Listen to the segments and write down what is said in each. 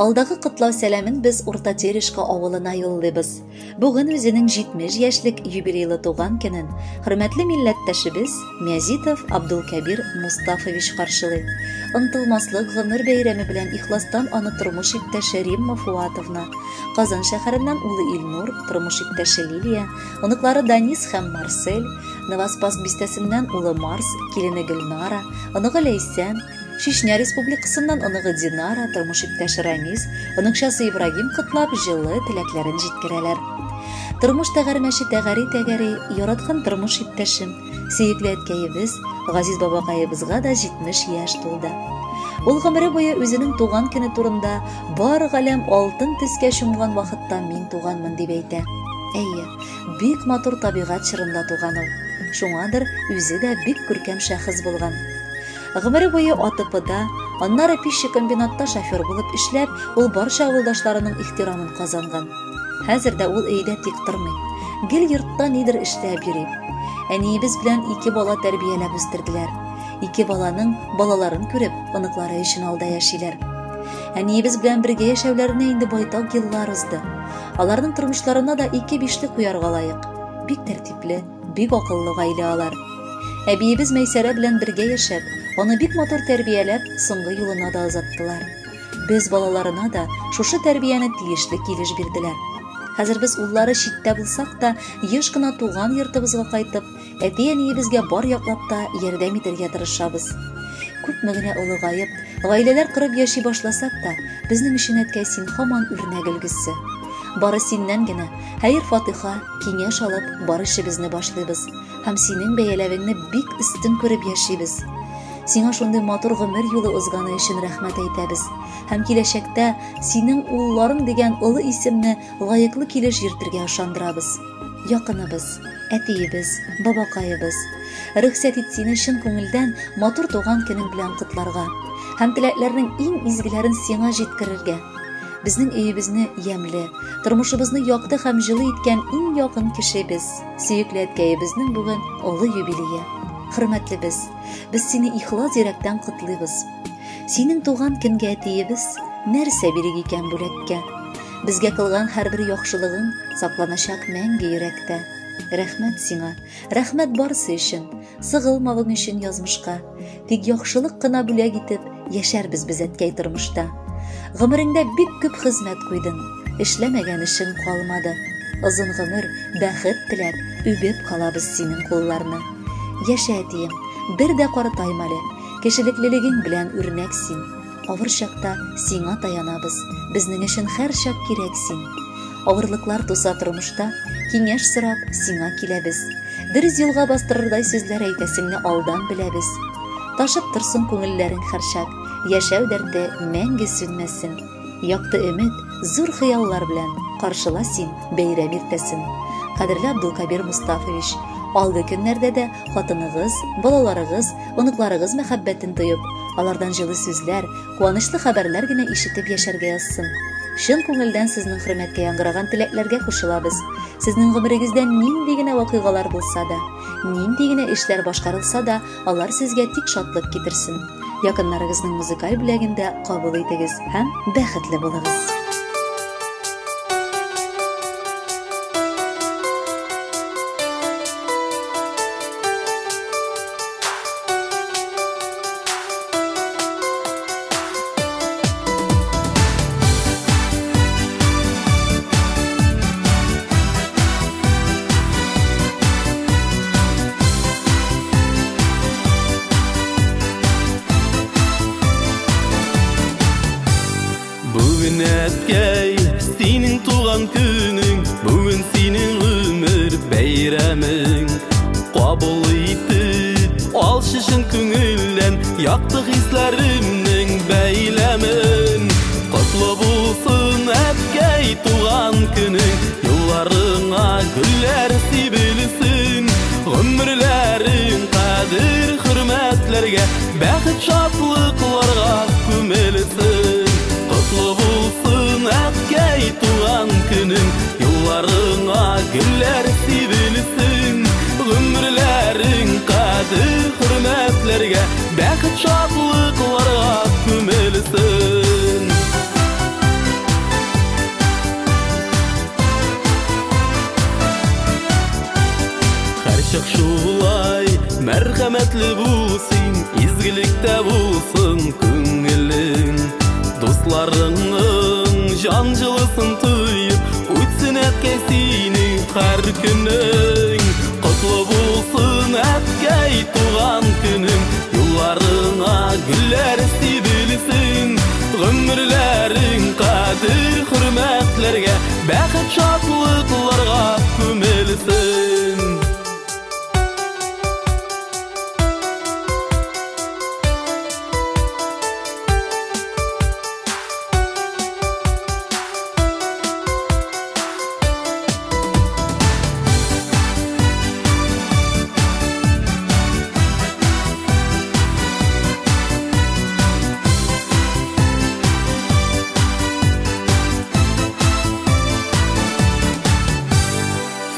Алдагы котлау сәламен без Урта Терешка авылына юллыйбыз. Бүген үзенең 70 яшьлек юбилейлы туган көнен хөрмәтле милләттәшебез Мязитов Абдулкәбир Мустафович каршылый. Онтылмаслык гомер бәйрәме белән ихластан аны тормыш иптәше Римма Фуатовна, Казан шәһәреннән улы Илнур, тормыш иптәше Лилия, оныклары Данис һәм Марсель, Новоспас бистәсеннән улы Марс, килене Гөлнара, оныгы Ләйсән, Чечня Республикасыннан оныгы Динара, тормыш иптәше Рамиз, оныкчасы Ибрагим котлап, җылы теләкләрен җиткерәләр. Тормыш тәгәрмәче тәгәри-тәгәри, яраткан тормыш иптәшем, сөекле әткәебез, газиз бабакаебызга да 70 яшь тулды. Ул гомере буе үзенең туган көне турында бар галәм алтын төскә чумган вакытта мин туганмын дип әйтә. Әйе, бик матур табигать чорында туган ул. Шуңадыр үзе дә бик күркәм шәхес булган. Гомере буе АТПда, аннары пищекомбинатта шофер булып эшләп, ул барча авылдашларының ихтирамын казанган. Хәзер дә ул өйдә тик тормый. Гел йортта нидер эшләп йөри. Әниебез белән ике бала тәрбияләп үстерделәр. Ике баланың балаларын күреп, оныклары өчен алда яшиләр. Әниебез белән бергә яшәүләренә инде байтак еллар узды. Аларның тормышларына да ике бишле куярга лаек. Бик тәртипле, бик акыллы гаилә алар. Әбиебез Мәйсәрә белән бергә яшәп, аны бик матур тәрбияләп, соңгы юлына да озаттылар. Без балаларына да шушы тәрбияне тиешле килеш бирделәр. Хәзер без уллары читтә булсак та, еш кына туган йортыбызга кайтып, әти-әниебезгә бар яклап та ярдәм итәргә тырышабыз. Күпме генә олыгаеп, гаиләләр корып яши башласак та, безнең өчен әткәй син һаман үрнәк өлгесе. Бары синнән генә хәер-фатиха, киңәш алып, бар эшебезне башлыйбыз һәм синең бәяләвеңне бик өстен күреп яшибез. Сиңа шундый матур гомер юлы узганы өчен рәхмәт әйтәбез һәм киләчәктә синең улларың дигән олы исемне лаеклы килеш йөртергә ышандырабыз. Якыныбыз, әтиебез, бабакаебыз, рөхсәт ит сине чын күңелдән матур туган көнең белән котларга һәм теләкләрнең иң изгеләрен сиңа җиткерергә. Безнең өебезне ямьле, тормышыбызны якты һәм җылы иткән иң якын кешебез, сөекле әткәебезнең бүген олы юбилее. Хөрмәтлебез, без сине ихлас йөрәктән котлыйбыз. Синең туган көнгә әтиебез нәрсә бирик икән бүләккә? Безгә кылган һәрбер яхшылыгың сакланачак мәңге йөрәктә. Рәхмәт сиңа, рәхмәт барысы өчен, сыгылмавың өчен язмышка. Тик яхшылык кына бүләк итеп, яшәрбез без әткәй тормышта. Гомереңдә бик күп хезмәт куйдың, эшләмәгән эшең калмады. Озын гомер, бәхет теләп, үбеп калабыз синең кулларны. Яшә, әтием, бер дә картайма әле, кешелеклелегең белән үрнәк син. Авыр чакта сиңа таянабыз, безнең өчен һәрчак кирәк син. Авырлыклар туса тормышта, киңәш сорап, сиңа киләбез. Дөрес юлга бастырырдай сүзләр әйтәсеңне алдан беләбез. Ташып торсын күңелләрең һәрчак, яшәү дәрте мәңге сүнмәсен. Якты өмет, зур хыяллар белән каршыла син бәйрәм иртәсен. Кадерле Абдулкабир Мустафович, алгы көннәрдә дә хатыныгыз, балаларыгыз, оныкларыгыз мәхәббәтен тоеп, алардан җылы сүзләр, куанычлы хәбәрләр генә ишетеп яшәргә язсын. Чын күңелдән сезнең хөрмәткә яңгыраган теләкләргә кушылабыз. Сезнең гомерегездә нинди генә вакыйгалар булса да, нинди генә эшләр башкарылса да, алар сезгә тик шатлык китерсен. Якыннарыгызның музыкаль бүләген дә кабул итегез һәм бәхетле булыгыз. Бүген әткәй, синең туган көнең, бүген синең гомер бәйрәмең. Кабул итеп, алчы чын күңелдән якты хисләремнең бәйләмен. Котлы булсын, әткәй, туган көнең, юлларыңа гөлләр сибелсен. Гомерләрең кадер хөрмәтләргә, бәхет шатлыкларга күмелсен. Котлы булсын, әткәй, туган көнең, юлларыңа гөлләр сибелсен. Гомерләрең кадер хөрмәтләргә, бәхет шатлыкларга күмелсен. Бәхетле бул син, изгелектә булсын күңелең. Дусларыңның җан җылысын тоеп, үтсен әткәй синең һәр көнең. Котлы булсын әткәй туган көнең, юлларыңа гөлләр сибелсен. Гомерләрең кадер хөрмәтләргә, бәхет шатлыкларга күмелсен.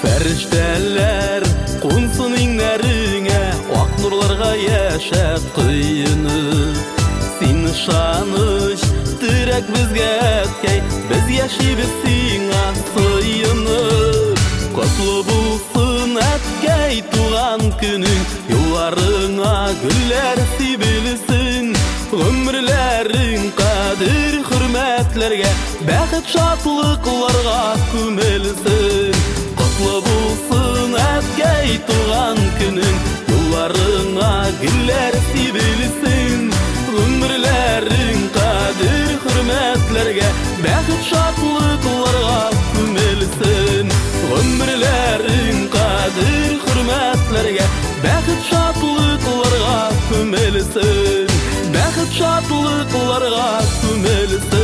Фәрештәләр кунсын иңнәреңә, ак нурларга яшәп коенып. Син ышаныч, терәк безгә әткәй, без яшибез сиңа сыенып. Котлы булсын әткәй туган көнең, юлларыңа гөлләр сибелсен. Гомерләрең кадер хөрмәтләргә, бәхет шатлыкларга күмелсен. Котлы булсын әткәй туган көнең, юлларыңа гөлләр сибелсен. Гомерләрең кадер хөрмәтләргә, бәхет шатлыкларга күмелсен. Гомерләрең кадер хөрмәтләргә, бәхет шатлыкларга күмелсен. Бәхет шатлыкларга күмелсен.